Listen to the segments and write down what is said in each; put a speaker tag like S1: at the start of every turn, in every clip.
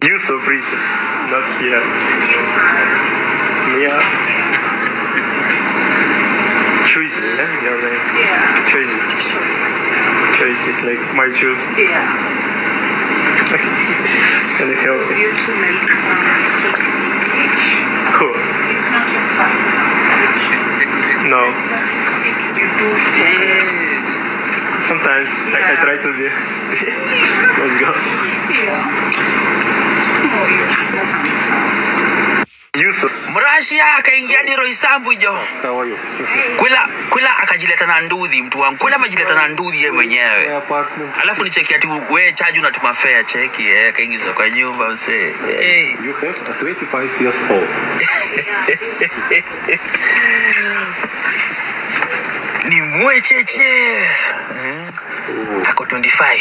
S1: You so pretty. Not here. Mia. Choice, eh? Your name.
S2: Yeah.
S1: Choice. Choice is like my choice.
S2: Yeah.
S1: Can you help me?
S2: You to make speak English.
S1: Cool.
S2: It's not your first language.
S1: No.
S2: But you speak, you do so well.
S1: Sometimes I try to be. Let's go.
S2: Yeah. Oh, you're so handsome.
S1: You so.
S3: Mrashia akaingia hadi Roysambu jo.
S1: How are you?
S3: Kwela kwela akajileta na nduthi mtu wangu. Kwela amejileta na nduthi yeye mwenyewe.
S1: My apartment.
S3: Alafu nicheki ati we charge unatuma fare cheki eh, akaingizwa kwa nyumba msee. Hey.
S1: You have a 25 years old.
S3: Ni mwecheche. Eh. Ako 25.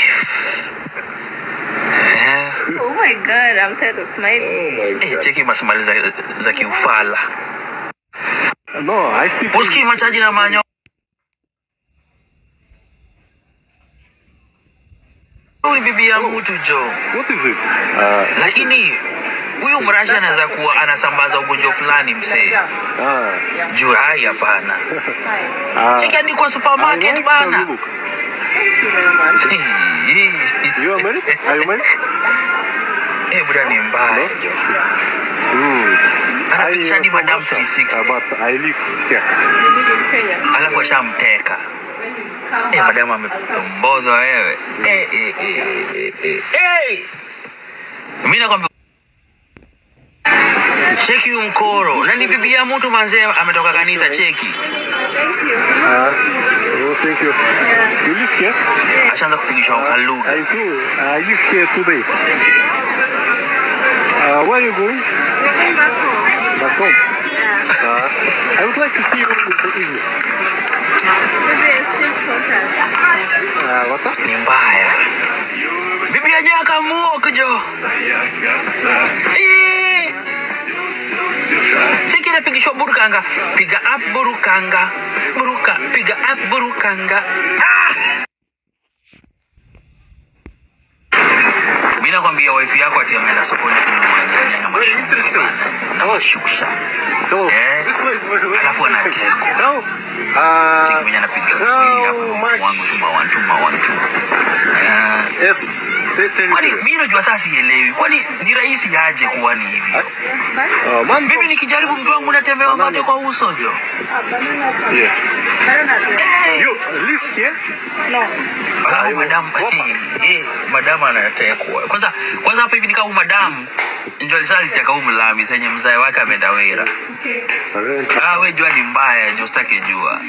S3: Eh.
S4: Oh my God, I'm tired of smiling.
S1: Oh my
S3: Eh, cheki masimali za kiufala.
S1: No, I speak.
S3: Usikii machaji na manyo. Huyu ni bibi ya mtu jo.
S1: What is it?
S3: Lakini huyu mrashi anaweza kuwa anasambaza ugonjwa fulani msee. Juu hai hapana. Cheki hadi kwa
S1: I
S3: supermarket
S1: like how you
S3: bana.
S1: look. You are married? Are you married?
S3: Eh, buda ni mbaya jo. Anapitisha hadi
S1: I am from
S3: madam
S1: Russia,
S3: 360.
S1: but I live here.
S3: Alafu ashamteka. Eh, madamu ametombozwa wewe. Eh, eh, eh, eh, eh. Eh. Mimi nakwambia cheki huyu mkoro. Na ni bibi ya mtu manzee ametoka kanisa cheki.
S4: Thank you.
S1: Oh, thank you. You live here?
S3: Ashaanza kupigishwa kalugha.
S1: I do. I live here 2 days. Where are you going?
S4: We're going back home.
S1: Back home.
S4: Yeah.
S1: I would like to see you in the evening.
S4: Maybe it's still shorter.
S1: What's up?
S3: Ni mbaya. Bibi aje akamuok jo. Eh. Cheki inapigishwa burukanga. Piga up burukanga. Buruka, piga up burukanga. Ah! Mimi nakwambia wife yako ati ameenda sokoni kununua nyanya na mashungu bana. Na mashusha.
S1: Hello.
S3: Eh?
S1: This place is very
S3: Alafu anatekwa.
S1: Hello.
S3: Cheki mwenye anapiga Kiswahili hapa
S1: How
S3: mtu
S1: much?
S3: wangu tuma one tuma one two. Eh.
S1: Yes.
S3: Kwani mimi najua sasa sielewi. Kwani ni rahisi aje kuwa ni hivi?
S1: Man.
S3: Mimi nikijaribu mtu wangu natemewa mate kwa uso jo.
S1: Yeah.
S3: Eh.
S1: You live here?
S3: Alafu madam eh, madam anatekwa. Kwanza kwanza hapa hivi nikaa madam ndio alisaliteka huyu mlami senye mzae wake ameenda wera.
S1: Rent.
S3: Ah, we jua ni mbaya ndio usitake jua.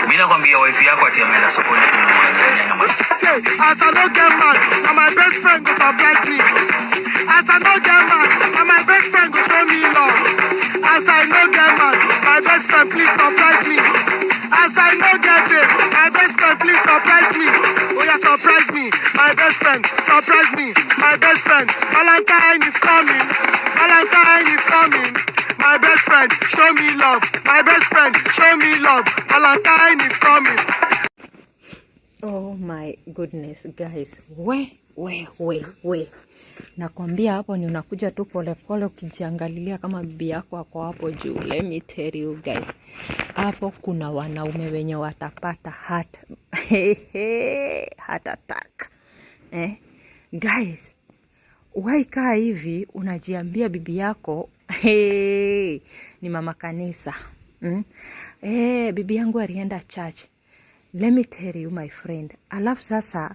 S3: Mimi nakwambia wife yako ati ameenda sokoni kununua nyanya na matunda.
S5: Say, as I no get man, na my best friend go surprise me. As I no get man, na my best friend go show me love. As I no get man, my best friend please surprise me. As I no get babe, my best friend please surprise me. Oh yeah, surprise me, my best friend, surprise me, my best friend. Valentine is coming, Valentine is coming. My best friend, show me love. My best friend, show me love. Valentine is coming.
S6: Oh my goodness guys, we we we we, nakwambia hapo ni unakuja tu polepole ukijiangalilia kama bibi yako ako hapo juu. Let me tell you guys, hapo kuna wanaume wenye watapata heart attack eh? Guys, waikaa hivi unajiambia bibi yako hey, ni mama kanisa Hey, bibi yangu alienda church. Let me tell you my friend. Alafu sasa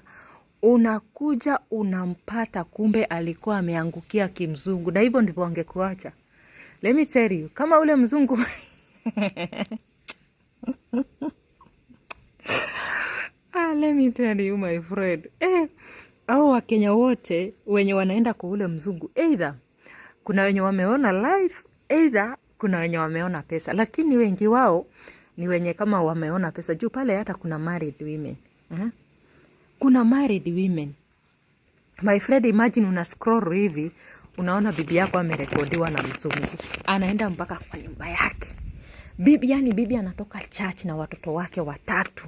S6: unakuja unampata, kumbe alikuwa ameangukia kimzungu, na hivyo ndivyo angekuacha. Let me tell you, kama ule mzungu ah, let me tell you my friend eh, au Wakenya wote wenye wanaenda kwa ule mzungu, either kuna wenye wameona life, either kuna wenye wameona pesa, lakini wengi wao ni wenye kama wameona pesa juu pale hata kuna married women eh? Kuna married women my friend, imagine una scroll hivi unaona bibi yako amerekodiwa na mzungu, anaenda mpaka kwa nyumba yake. Bibi yani bibi anatoka church na watoto wake watatu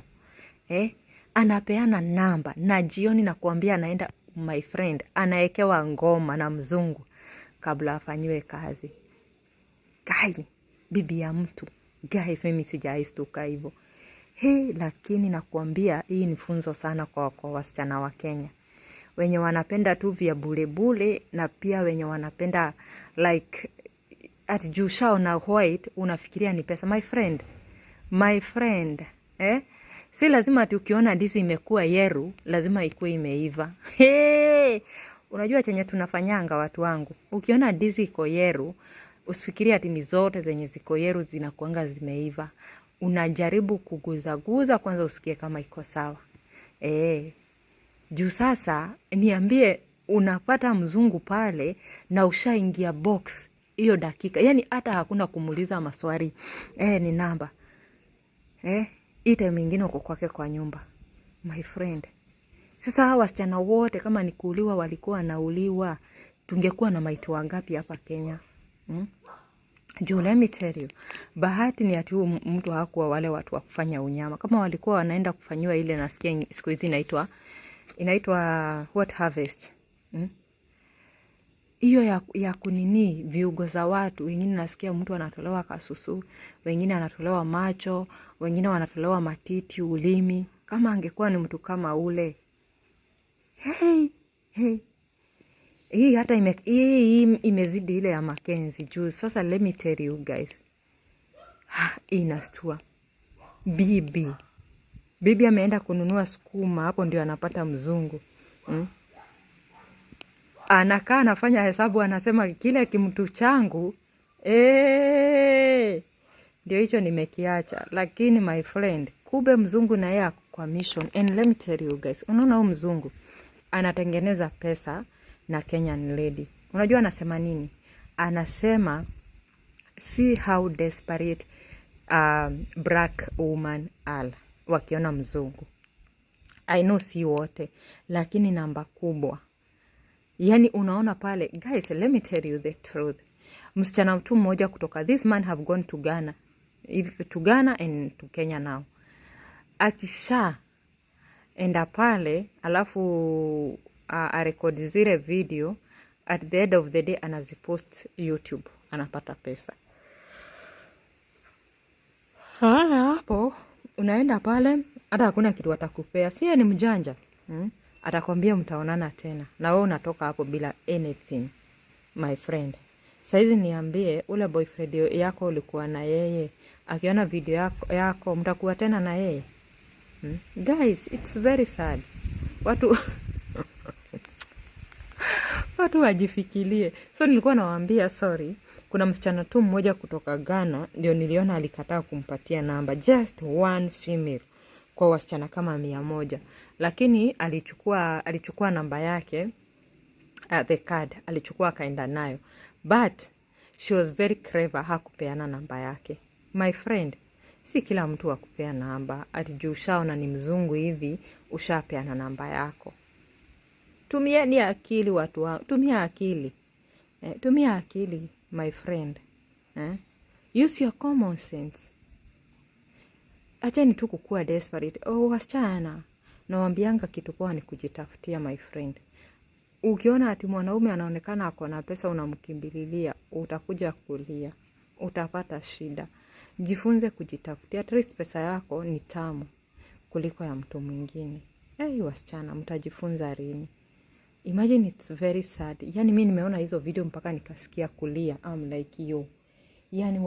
S6: eh? Anapeana namba na jioni na kuambia anaenda. My friend, anaekewa ngoma na mzungu kabla afanyiwe kazi. Guy, bibi ya mtu. Guys, mimi sijaistuka hivyo. He, lakini nakuambia hii ni funzo sana kwa wasichana wa Kenya wenye wanapenda tu vya bure bure, na pia wenye wanapenda like ati juu ushaona white unafikiria ni pesa. My friend, my friend, eh? Si lazima ati ukiona ndizi imekuwa yellow lazima ikuwe imeiva. Hey! Unajua chenye tunafanyanga watu wangu, ukiona ndizi iko yellow usifikirie ati ni zote zenye ziko yellow zinakuanga zimeiva. Unajaribu kuguzaguza kwanza usikie kama iko sawa. Juu sasa niambie, unapata mzungu pale na ushaingia box hiyo dakika, yani hata hakuna kumuuliza maswali, ni namba, hii time ingine uko kwake kwa nyumba, my friend. Sasa hawa wasichana wote kama ni kuuliwa walikuwa wanauliwa, tungekuwa na maiti wangapi hapa Kenya, Juu let me tell you, bahati ni ati huu mtu hakuwa wale watu wa kufanya unyama. Kama walikuwa wanaenda kufanyiwa ile, nasikia siku hizi inaitwa what harvest, Hiyo ya kunini viugo za watu wengine, nasikia mtu anatolewa kasusu, wengine anatolewa macho, wengine wanatolewa matiti, ulimi. Kama angekuwa ni mtu kama ule, hey, hey. Hii hata hii imezidi ile ya Makenzi juu sasa, let me tell you guys, inastua. Bibi ameenda kununua sukuma, hapo ndio anapata mzungu, Anakaa anafanya hesabu, anasema kile kimtu changu ndio hicho nimekiacha. Lakini my friend, kumbe mzungu na yeye ako kwa mission. And let me tell you guys, unaona huyu mzungu anatengeneza pesa na Kenyan lady. Unajua anasema nini? Anasema see how desperate black woman are wakiona mzungu. I know si wote, lakini namba kubwa. Yani unaona pale, guys, let me tell you the truth. Msichana mtu mmoja kutoka, this man have gone to Ghana, if, to Ghana and to Kenya now. Akisha enda pale alafu arekodi zile video, at the end of the day anazipost YouTube, anapata pesa. Haya, hapo unaenda pale, hata hakuna kitu atakupea. Si yeye ni mjanja, Atakwambia mtaonana tena, na wewe unatoka hapo bila anything, my friend. Saizi niambie, ule boyfriend yako ulikuwa na yeye, akiona video yako mtakuwa tena na yeye? Guys, it's very sad. Watu wajifikirie. So nilikuwa nawaambia, sorry, kuna msichana tu mmoja kutoka Ghana ndio niliona alikataa kumpatia namba, just one female kwa wasichana kama 100, lakini alichukua namba yake, the card alichukua akaenda nayo, but she was very clever, hakupeana namba yake. My friend, si kila mtu wa kupea namba ati juu ushaona ni mzungu hivi ushapeana namba yako. Tumieni akili watu wangu, tumia akili, tumia akili my friend, eh? Use your common sense. Acheni tu kukua desperate. Oh, wasichana, nawambianga kitu poa ni kujitafutia, my friend. Ukiona ati mwanaume anaonekana ako na pesa unamkimbililia, utakuja kulia, utapata shida. Jifunze kujitafutia, at least pesa yako ni tamu kuliko ya mtu mwingine. Hey, wasichana, mtajifunza lini? Imagine, it's very sad. Yani mi nimeona hizo video mpaka nikasikia kulia. I'm like yo. Yani